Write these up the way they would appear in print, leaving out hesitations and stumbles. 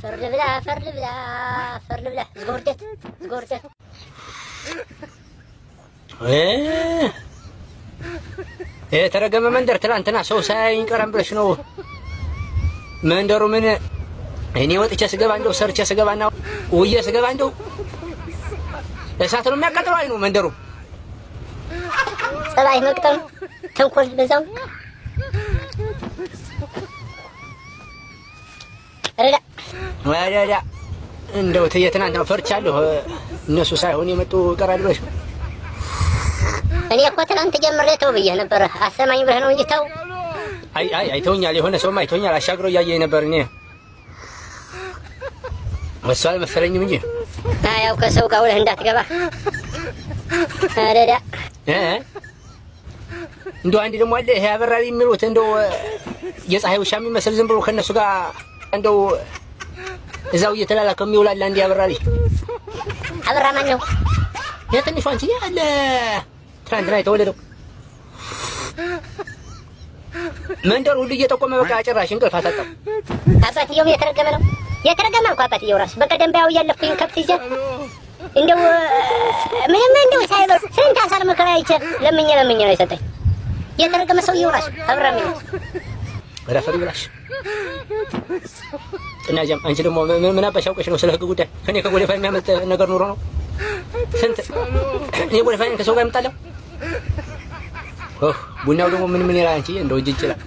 አፈር ልብላ፣ አፈር ልብላ፣ አፈር ልብላ። ዝጎርደት ዝጎርደት። የተረገመ መንደር ትላንትና ሰው ሳያይኝ ቀረም ብለሽ ነው። መንደሩ ምን እኔ ወጥቼ ስገባ እንደው ሰርቼ ስገባና ውዬ ስገባ እንደው እሳት ነው የሚያቃጥለው አይኑ መንደሩ። ጸባይ መቅጠም ተንኮል በዛው ረዳ ወዳዳ እንደው ትዬ ትናንትና ፈርቻለሁ። እነሱ ሳይሆን የመጡ ይቀራል ብለሽ ነው። እኔ እኮ ትናንት ጀምሬ ተው ብዬህ ነበረ። አሰማኝ ብለህ ነው እንጂ ተው። አይ አይ አይተውኛል፣ የሆነ ሰውም አይተውኛል። አሻግሮ እያየኝ ነበር። እኔ እሱ አልመሰለኝም እንጂ ያው ከሰው ጋር ውለህ እንዳትገባ። ረዳ እንደው አንድ ደግሞ አለ ይሄ አበራሪ የሚሉት እንደው የፀሐይ ውሻ የሚመስል ዝም ብሎ ከእነሱ ጋር እንደው እዛው እየተላላከ የሚውል አለ። አንድ አበራሪ። አበራ ማን ነው? የትንሿ አንቺ አለ ትናንትና የተወለደው መንደር ሁሉ እየጠቆመ በቃ ጭራሽ እንቅልፍ አታጣም። አባትየውም የተረገመ ነው። የተረገመ አልኩህ። አባትየው ራሱ በቀደም ባያው እያለፍኩኝ ከብት ይዤ እንደው ምንም እንደው ሳይበሉ ስንት አሳር መከራ አይቼ ለምኜ ለምኜ ነው የሰጠኝ። የተረገመ ሰውየው ራሱ አበራ የሚሉት። ረፈሪ ብላሽ ጥናጃም አንቺ ደግሞ ምን አባሽ አውቀሽ ነው ስለ ህግ ጉዳይ? ከኔ ከጎደፋ የሚያመልጥ ነገር ኑሮ ነው? ስንት እኔ ጎደፋ ከሰው ጋር የምጣለው? ቡናው ደግሞ ምን ምን ይላል? አንቺ እንደው እጅ ይችላል።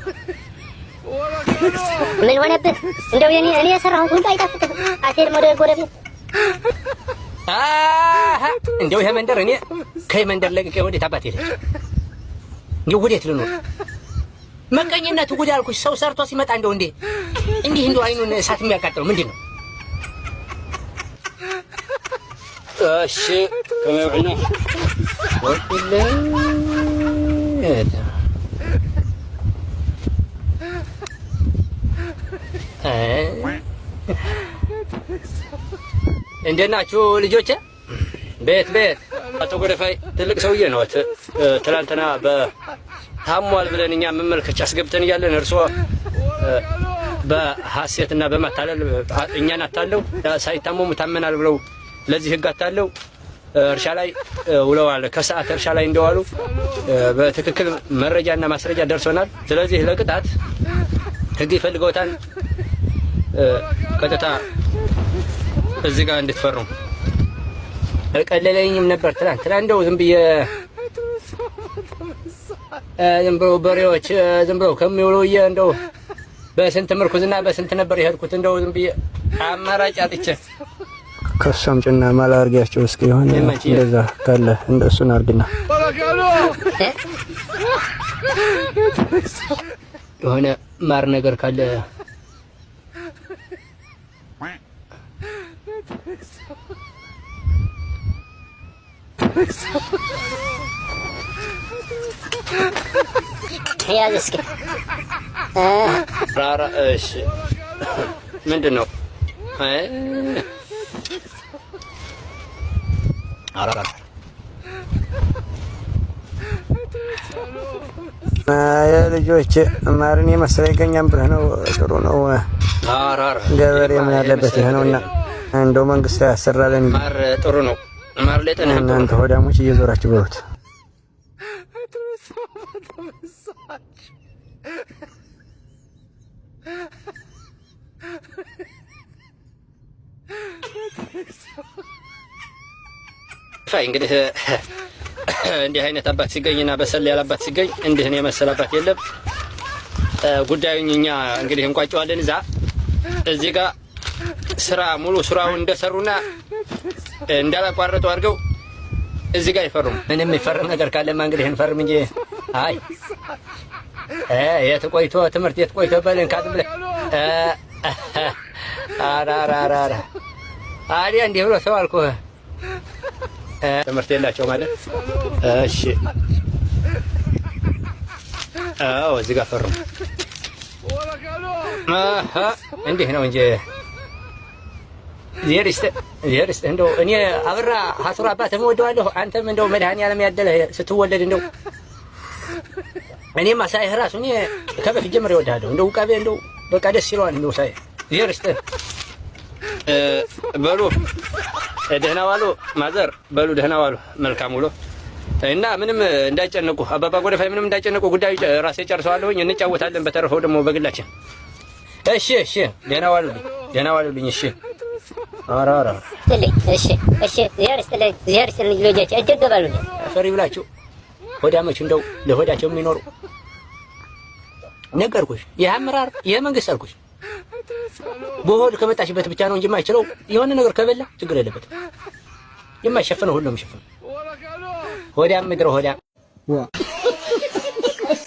ምን ሆነብህ? እንደው እኔ የሰራሁት ሁሉ አይጣፍጥህም። አትሄድም ወደ ጎረቤት? አሃ እንደው ይሄ መንደር እኔ ከይህ መንደር ለቅቄ ወዴት አባት ሄደች? እንደው ወዴት ልኖር? መቀኝነት ጉድ አልኩሽ። ሰው ሰርቶ ሲመጣ እንደው እንዴ እንዲህ እንደው አይኑን እሳት የሚያቃጥለው ምንድን ነው? እሺ ከመውዕና እንዴት ናችሁ ልጆቼ? ቤት ቤት አቶ ጎደፋይ ትልቅ ሰውዬ ነው። ትላንትና በታሟል ብለን እኛ መመልከቻ አስገብተን እያለን እርስዎ በሐሴትና በማታለል እኛን አታለው ሳይታመሙ ታመናል ብለው ለዚህ ህግ አታለው እርሻ ላይ ውለዋል። ከሰዓት እርሻ ላይ እንደዋሉ በትክክል መረጃና ማስረጃ ደርሶናል። ስለዚህ ለቅጣት ህግ ይፈልገውታል። ቀጥታ እዚህ ጋር እንድትፈርሙ። ቀለለኝም ነበር ትላንት እንደው ዝም ብዬ ዝም ብሎ በሬዎች ዝም ብሎ ከሚውሉ ብዬ እንደው በስንት ምርኩዝና በስንት ነበር የሄድኩት። እንደው ዝም ብዬ አማራጭ አጥቼ ከሷም ጭና ማላ አርጊያቸው እስኪ የሆነ እንደዛ ካለ እንደሱን አርግና የሆነ ማር ነገር ካለ ያዝ እስኪ። ራራ እሺ፣ ምንድን ነው? የልጆች ማርን የመሰለ ይገኛል ብለህ ነው። ጥሩ ነው። ገበሬ ምን ያለበት ይሄ ነውና እንደው መንግስት ያሰራልን። ማር ጥሩ ነው። ማር ለጤና እናንተ ሆዳሞች እየዞራችሁ በሉት። እንግዲህ እንዲህ አይነት አባት ሲገኝና በሰል ያለ አባት ሲገኝ እንዲህ ነው የመሰለ አባት የለም። ጉዳዩን እኛ እንግዲህ እንቋጨዋለን። እዛ እዚህ ጋር ስራ ሙሉ ስራውን እንደሰሩና እንዳላቋረጡ አድርገው እዚህ ጋር ይፈርሙ። ምንም የሚፈርም ነገር ካለማ እንግዲህ እንፈርም እንጂ አይ የት ቆይቶ ትምህርት የት ቆይቶ በልን ካት ብለህ ኧረ አዲያ እንዲህ ብሎ ሰው አልኩህ። ትምህርት የላቸው ማለት እሺ። አዎ እዚህ ጋር ፈርሙ። እንዲህ ነው እንጂ ዜር ይስጥህ። እንደው እኔ አብራ ሀሱር አባትህም እወደዋለሁ። አንተም እንደው መድኃኒዓለም ያደለህ ስትወለድ እንደው እኔማ ሳይህ እራሱ እኔ ከበፊት ጀምሬ እወድሃለሁ። እንደው ውቃቤ እንደው በቃ ደስ ይለዋል። እንደው ሳይህ ዜር ይስጥህ። በሉ ደህና ዋሉ ማዘር፣ በሉ ደህና ዋሉ። መልካም ውሎ እና ምንም እንዳይጨነቁ አባባ ጎደፋይ ምንም እንዳይጨነቁ፣ ጉዳዩ ራሴ ጨርሰዋለሁኝ። እንጫወታለን። በተረፈው ደግሞ በግላችን። እሺ፣ እሺ፣ ደህና ዋሉልኝ፣ ደህና ዋሉልኝ። እሺ። ኧረ ኧረ ይስጥልኝ። እሺ፣ እሺ፣ እግዚአብሔር ይስጥልኝ፣ እግዚአብሔር ይስጥልኝ። ልጆች እጅግ በሉልኝ። ፈሪ ብላችሁ ሆዳሞች እንደው ለሆዳቸው የሚኖሩ ነገርኩሽ። ይህ አመራር ይህ መንግስት አልኩሽ። በሆድ ከመጣሽበት ብቻ ነው እንጂ የማይችለው የሆነ ነገር ከበላ ችግር የለበትም። የማይሸፍነው ሁሉም ይሸፍነው። ሆዳም ምድረ ሆዳም። ዋ።